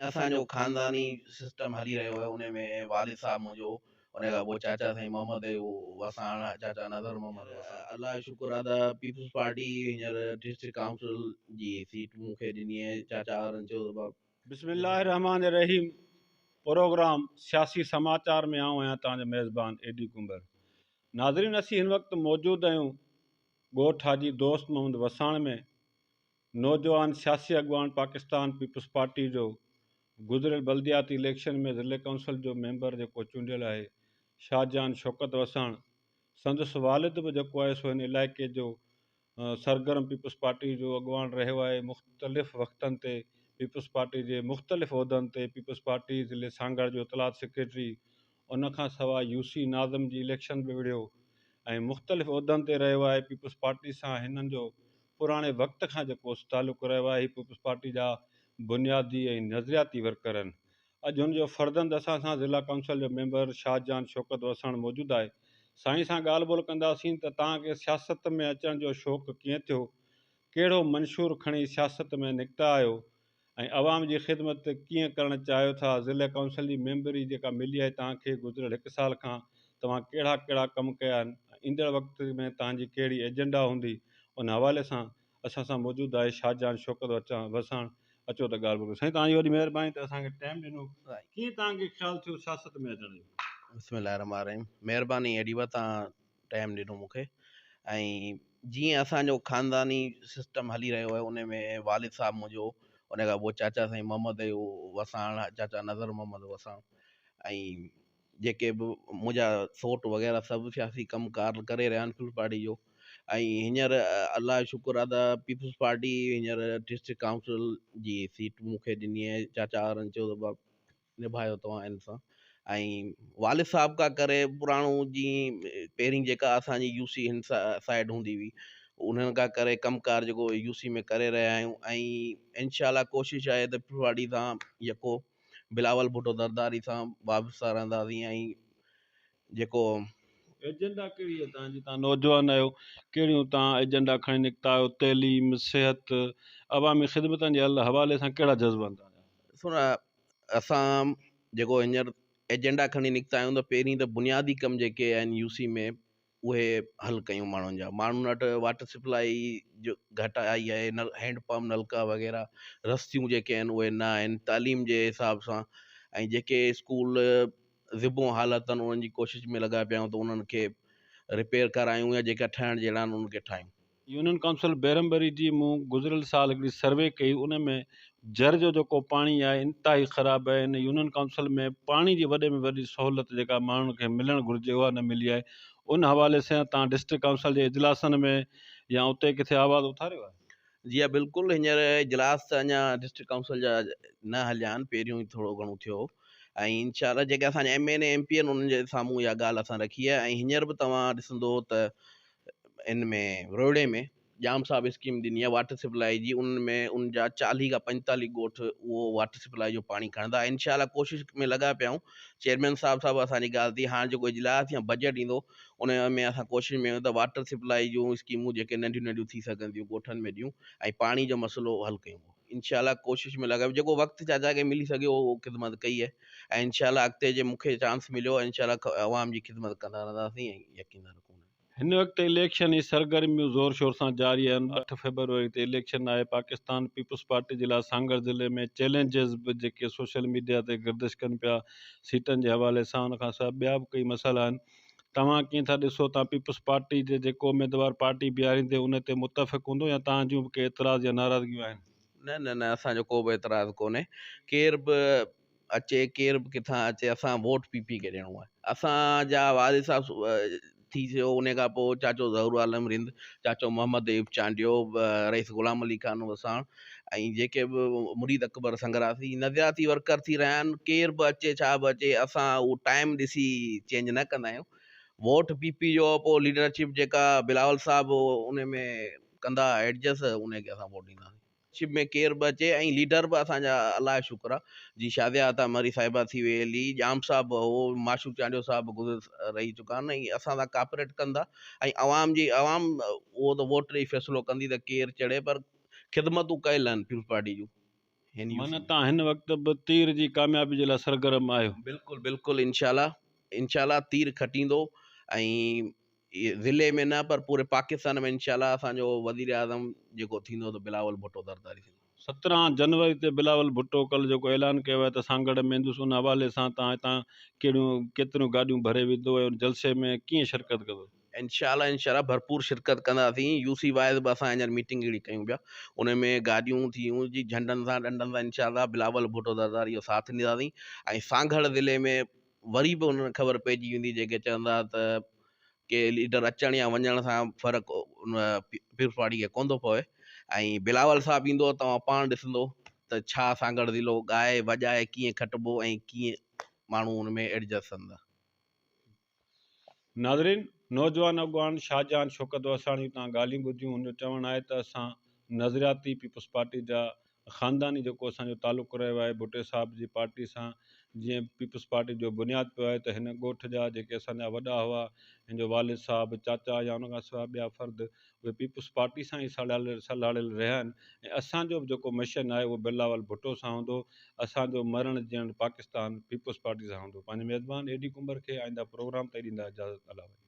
اسان جو خانداني سسٽم هلي رهيو آهي ان ۾ والد صاحب منهنجو ان کان پوء چاچا سائين محمد وساڻ چاچا نظر محمد وساڻ. الله جو شڪر آهي ته پيپلز پارٽي هينئر ڊسٽرڪٽ ڪائونسل جي سيٽ مون کي ڏني آهي چاچا وارن چيو ته بابا. بسم الله الرحمٰن الرحيم پروگرام سياسي سماچار ۾ آئون آهيان توهان جو ميزبان اي ڊي ڪنڀر ناظرين اسين هن وقت موجود آهيون ڳوٺ حاجي دوست محمد وساڻ ۾ نوجوان سياسي اڳواڻ پاڪستان پيپلز پارٽي جو گذريل بلدياتي اليڪشن ۾ ضلعي ڪائونسل جو ميمبر جيڪو چونڊيل آهي شاهجهان شوڪت وساڻ سندس والد به جيڪو آهي سو هن علائقي جو سرگرم پيپلز پارٽي جو اڳواڻ رهيو آهي مختلف وقتن تي پيپلز پارٽي جي مختلف عهدن تي پيپلز پارٽي ضلعي سانگهڙ جو اطلاعات سيڪريٽري ان کان سواء يو سي ناظم جي اليڪشن به وڙهيو ۽ مختلف عهدن تي رهيو آهي پيپلز پارٽي سان هنن جو پراڻي وقت کان جيڪو تعلق رهيو آهي هي پيپلز پارٽي جا بنيادي ۽ نظرياتي ورڪر آهن اڄ هن جو فرزند اسان سان ضلع ڪائونسل جو ميمبر شاهجهان شوڪت وساڻ موجود آهي سائين سان ڳالهه ٻولهه ڪنداسين ته توهان کي سياست ۾ اچڻ جو شوق ڪيئن ٿيو ڪهڙو منشور کڻي سياست ۾ نڪتا آهيو ۽ عوام جي خدمت ڪيئن ڪرڻ چاهيو ٿا، ضلع ڪائونسل جي ميمبري جيڪا ملي آهي توهان کي گذريل هڪ سال کان توهان ڪهڙا ڪهڙا ڪم ڪيا آهن ۽ ايندڙ وقت ۾ توهان جي ڪهڙي ايجنڊا هوندي ان حوالي سان اسان سان موجود آهي شاهجهان شوڪت وساڻ اچو ته ڳالهه ٻولهه ڪيون سائين توهان جي وڏي مهرباني ته اسان کي ٽائيم ڏنو ڪيئن توهان کي خيال ٿيو سياست ۾ اچڻ جو. بسم الله الرحمٰن الرحيم مهرباني ايڏي به توهان ٽائيم ڏنو مون کي ۽ جيئن اسان جو خانداني سسٽم هلي رهيو آهي ان ۾ والد صاحب منهنجو ان کان پوء چاچا سائين محمد وساڻ چاچا نظر محمد وساڻ ۽ جيڪي به منهنجا سوٽ وغيره سڀ سياسي ڪم ڪار ڪري رهيا آهن پيپلز پارٽي جو ۽ هينئر الله جو شڪر آهي ته پيپلز پارٽي هينئر ڊسٽرڪٽ ڪائونسل جي سيٽ مون کي ڏني آهي چاچا وارن چيو ته بابا نڀايو توهان ان سان ۽ والد صاحب کا ڪري پراڻو جي پهرين جيڪا اسان جي يو سي هن سائيڊ هوندي هئي انهن کا ڪري ڪم ڪار جيڪو يو سي ۾ ڪري رهيا آهيون ۽ انشاء الله ڪوشش آهي ته ڦرواڙي سان يڪو بلاول ڀٽو زرداري سان وابسته رهنداسين ۽ جيڪو. ايجنڊا ڪهڙي آهي توهان جي توهان نوجوان آهيو ڪهڙيون توهان ايجنڊا کڻي نڪتا آهيو تعليم صحت عوامي خدمتن جي حوالي سان ڪهڙا جذبا آهن توهان جا. ڏسو نه اسان جيڪو هينئر ايجنڊا کڻي نڪتا آهيون ته پهرين ته بنيادي ڪم جيڪي آهن يو سي ۾ اهي حل ڪيون ماڻهن جا ماڻهن وٽ واٽر سپلائي جو گهٽ آئي آهي هينڊ پمپ نلڪا وغيره رستيون جيڪي آهن اهي نه آهن تعليم جي حساب سان ۽ جيڪي اسڪول زبون حالت آهن انهن جي ڪوشش ۾ لڳا پيا آهيون ته انهن کي رپيئر ڪرايون يا جيڪا ٺهڻ جهڙا آهن انهن کي ٺاهيون. يونين ڪائونسل بيرمبري جي مون گذريل سال هڪڙي سروي ڪئي ان ۾ جر جو جيڪو پاڻي آهي انتهائي خراب آهي ان يونين ڪائونسل ۾ پاڻي جي وڏي ۾ وڏي سهولت جيڪا ماڻهن کي ملڻ گهرجي اها نه ملي آهي ان حوالي سان توهان ڊسٽرڪٽ ڪائونسل جي اجلاسن ۾ يا اتي ڪٿي آواز اٿاريو آهي؟ جي ها بلڪل هينئر اجلاس ته اڃا ڊسٽرڪٽ ڪائونسل جا نه هليا آهن پهريون ئي ٿورو گهڻو ٿيو هو ۽ انشاء الله جيڪي اسان جا M N A M P آهن انهن جي سامهون اها ڳالهه اسان رکي آهي ۽ هينئر به توهان ڏسندو ته ان ۾ روهڙي ۾ ڄام صاحب اسڪيم ڏني آهي واٽر سپلائي جي ان ۾ ان جا چاليهه کان پنجيتاليهه ڳوٺ اهو واٽر سپلائي جو پاڻي کڻندا انشاء الله ڪوشش ۾ لڳا پيا آهيون چيئرمين صاحب سان به اسان جي ڳالهه ٿي هاڻ جيڪو اجلاس يا بجيٽ ايندو ان ۾ اسان ڪوشش ۾ آهيون ته واٽر سپلائي جون اسڪيمون جيڪي ننڍيون ننڍيون ٿي سگهن ٿيون ڳوٺن ۾ ڏيون ۽ پاڻي جو مسئلو حل ڪيون انشاء الله ڪوشش ۾ لڳا جيڪو وقت چاچا کي ملي سگهيو اهو خدمت ڪئي آهي ۽ انشاء الله اڳتي جي مونکي چانس مليو انشاء الله عوام جي خدمت ڪندا رهنداسين ۽ يقين رکون. هن وقت اليڪشن جي سرگرميون زور شور سان جاري آهن، 8 فيبروري تي اليڪشن آهي، پاڪستان پيپلز پارٽي جي لاء سانگهڙ ضلعي ۾ چئلينجز به جيڪي سوشل ميڊيا تي گردش ڪن پيا سيٽن جي حوالي سان ان کان سواء ٻيا به ڪئي مسئلا آهن توهان ڪيئن ٿا ڏسو توهان پيپلز پارٽي جي جيڪو اميدوار پارٽي بيهاريندي ان تي متفق هوندو يا توهان جون به ڪي اعتراض يا ناراضگيون آهن؟ نه نه نه اسان جو ڪو به اعتراض ڪونهي ڪير به اچي ڪير به ڪٿان اچي اسان ووٽ پي پي کي ڏيڻو آهي اسان جا والد صاحب ٿي ٿيو ان کان پوء چاچو ظهور عالم رند چاچو محمد ايوب چانڊيو رئيس غلام علي خان وساڻ ۽ جيڪي به مريد اڪبر سنگراسي نظرياتي ورڪر ٿي رهيا آهن ڪير به اچي ڇا به اچي اسان اهو ٽائيم ڏسي چينج نه ڪندا آهيون ووٽ پي پي جو پوء ليڊرشپ جيڪا بلاول صاحب ان ۾ ڪندا ايڊجسٽ ان کي اسان ووٽ ڏينداسين شپ ۾ ڪير به اچي ۽ ليڊر به اسان جا الله جو شڪر آ جي شازيه عطا مري صاحبه ٿي وئي هلي ڄام صاحب به هو معشوق چانڊيو صاحب به گذريل رهي چڪا آهن ۽ اسان سان ڪاپريٽ ڪن ٿا ۽ عوام جي عوام اهو ته ووٽ ڏئي فيصلو ڪندي ته ڪير چڙهي پر خدمتون ڪيل آهن پيپلز پارٽي جون. هن يو معنيٰ سي ۾. توهان هن وقت به تير جي ڪاميابي جي لاء سرگرم آهيو. بلڪل بلڪل انشاء الله انشاء الله تير کٽيندو ۽ ضلعي ۾ نه پر پوري پاڪستان ۾ انشاء الله اسان جو وزير اعظم جيڪو ٿيندو ته بلاول ڀٽو زرداري ٿيندو. 17 جنوري تي بلاول ڀٽو ڪل جيڪو اعلان ڪيو آهي ته سانگهڙ ۾ ايندس ان حوالي سان توهان هتان ڪهڙيون ڪيتريون گاڏيون ڀري ويندو ۽ ان جلسي ۾ ڪيئن شرڪت ڪندو؟ انشاء الله انشاء الله ڀرپور شرڪت ڪنداسين يو سي وائز به اسان هينئر ميٽنگ اهڙي ڪيون پيا ان ۾ گاڏيون ٿيون جي جهنڊن سان ڏنڊن سان انشاء الله بلاول ڀٽو زرداري جو ساٿ ڏينداسين ۽ سانگهڙ ضلعي ۾ وري به انهن کي خبر پئجي ويندي جيڪي چوندا ته ڪي ليڊر اچڻ يا وڃڻ سان فرق ان پيپلز پارٽي کي ڪونه ٿو پوي ۽ بلاول صاحب ايندو توهان پاڻ ڏسندو ته ڇا سانگهڙ ضلعو ڳائي وڄائي ڪيئن کٽبو ۽ ڪيئن ماڻهو ان ۾ ايڊجسٽ ٿيندا. ناظرين نوجوان اڳواڻ شاهجهان شوڪت وساڻ جون توهان ڳالهيون ٻڌيون هن جو چوڻ آهي ته اسان نظرياتي پيپلز پارٽي جا خانداني جيڪو اسان جو تعلق رهيو آهي ڀٽي صاحب جي پارٽي سان جيئن پيپلز پارٽي جو بنياد پيو آهي ته هن ڳوٺ جا جيڪي اسان جا وڏا هئا هن جو والد صاحب چاچا يا ان کان سواء ٻيا فرد اهي پيپلز پارٽي سان ئي سلهاڙيل رهيا آهن ۽ اسان جو به جيڪو مشن آهي اهو بلاول ڀٽو سان هوندو اسان جو مرڻ جيئڻ پاڪستان پيپلز پارٽي سان هوندو پنهنجي ميزبان اي ڊي ڪنڀر کي آئنده پروگرام تائين ڏيندا اجازت الله وحيد.